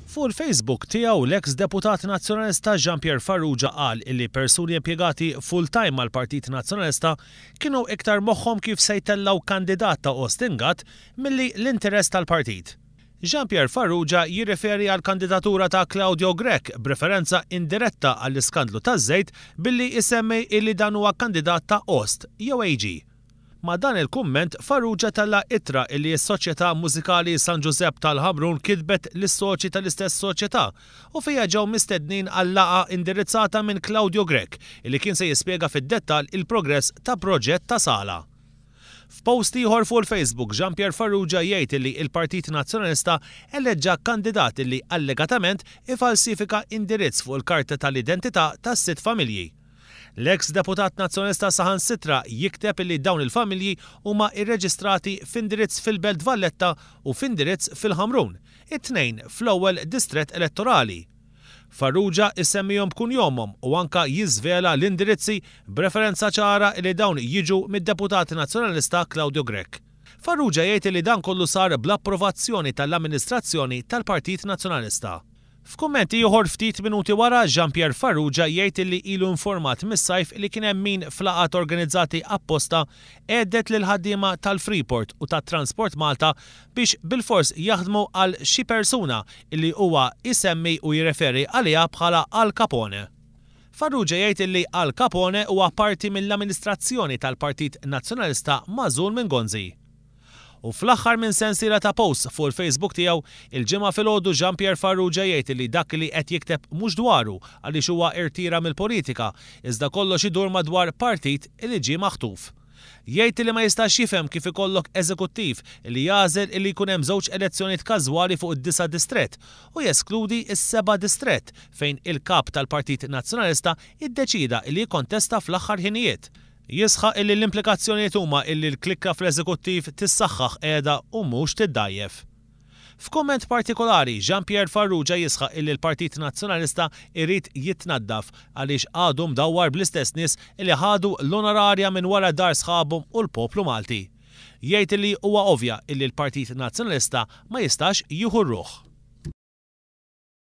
Fuq il-Facebook tiegħu l-eks deputat Nazzjonalista Jean Pierre Farrugia qal illi persuni impjegati full-time mal-Partit Nazzjonalista kienu iktar moħħhom kif se jtellgħu kandidat ta' Austin Gatt milli l-interess tal-partit. Jean Pierre Farrugia jirreferi għall-kandidatura ta' Claudio Grech b'referenza indiretta għall-iskandlu taż-żejt billi jsemmi illi dan huwa kandidat ta' Ost jew AG. Ma' dan il-kumment Farrugia tella' ittra illi s-Soċjetà Mużikali San Ġużepp tal-Ħamrun kitbet lis-soċji tal-istess soċjetà u fiha ġew mistednin għal laqgħa indirizzata minn Claudio Grech illi kien se jispjega fid-dettall il-progress ta' proġett ta' sala. F'post ieħor fuq il-Facebook, Jean Pierre Farrugia jgħid illi il-Partit Nazzjonalista eleġġa kandidat illi allegatament ifalsifika indirizz fuq il-karta tal-identità ta' sitt familji. L-eks deputat Nazzjonalista saħansitra jikteb illi dawn il-familji huma irreġistrati f'indirizz fil-Belt Valletta u f'indirizz fil-Ħamrun, it-tnejn fl-ewwel distrett elettorali. Farrugia isemmihom b'kunjomhom u anka jiżvela l-indirizzi b'referenza ċara li dawn jiġu mid-Deputat Nazzjonalista Claudio Grech. Farrugia jgħid li dan kollu sar bl-approvazzjoni tal-amministrazzjoni tal-Partit Nazzjonalista. F'kumment ieħor ftit minuti wara, Jean Pierre Farrugia jgħid li ilu informat mis-sajf li kien hemm min f'laqgħat organizzati apposta għedded lill-ħaddiema tal-Freeport u ta' Transport Malta biex bilfors jaħdmu għal xi persuna illi huwa jsemmi u jirreferi għaliha bħala Al Capone. Farrugia jgħid illi Al Capone huwa parti mill-amministrazzjoni tal-Partit Nazzjonalista magħżul minn Gonzi. U fl-aħħar minn sensiela ta' posts fuq il-Facebook tiegħu, il-Ġimgħa filgħodu Jean Pierre Farrugia jgħid illi dak li qed jikteb mhux dwaru għaliex huwa irtira mill-politika, iżda kollox idur madwar partit li ġie maħtuf. Jgħid li ma jistax jifhem kif ikollok eżekuttiv li jagħżel illi jkun hemm żewġ elezzjonijiet każwali fuq id-disa' distrett u jeskludi s-seba' distrett fejn il-Kap tal-Partit Nazzjonalista iddeċieda illi jikkontesta fl-aħħar ħinijiet. Jisħaq illi l-implikazzjonijiet huma illi l-klikka fl-eżekuttiv tissaħħaħ qiegħda u mhux tiddgħajjef. F'kumment partikolari, Jean Pierre Farrugia jisħaq illi l-Partit Nazzjonalista jrid jitnaddaf għaliex għadu mdawwar bl-istess nies illi ħadu l-onorarja minn wara dar sħabhom u l-poplu Malti. Jgħid illi huwa ovvja illi l-Partit Nazzjonalista ma jistax jieħu r-ruħ.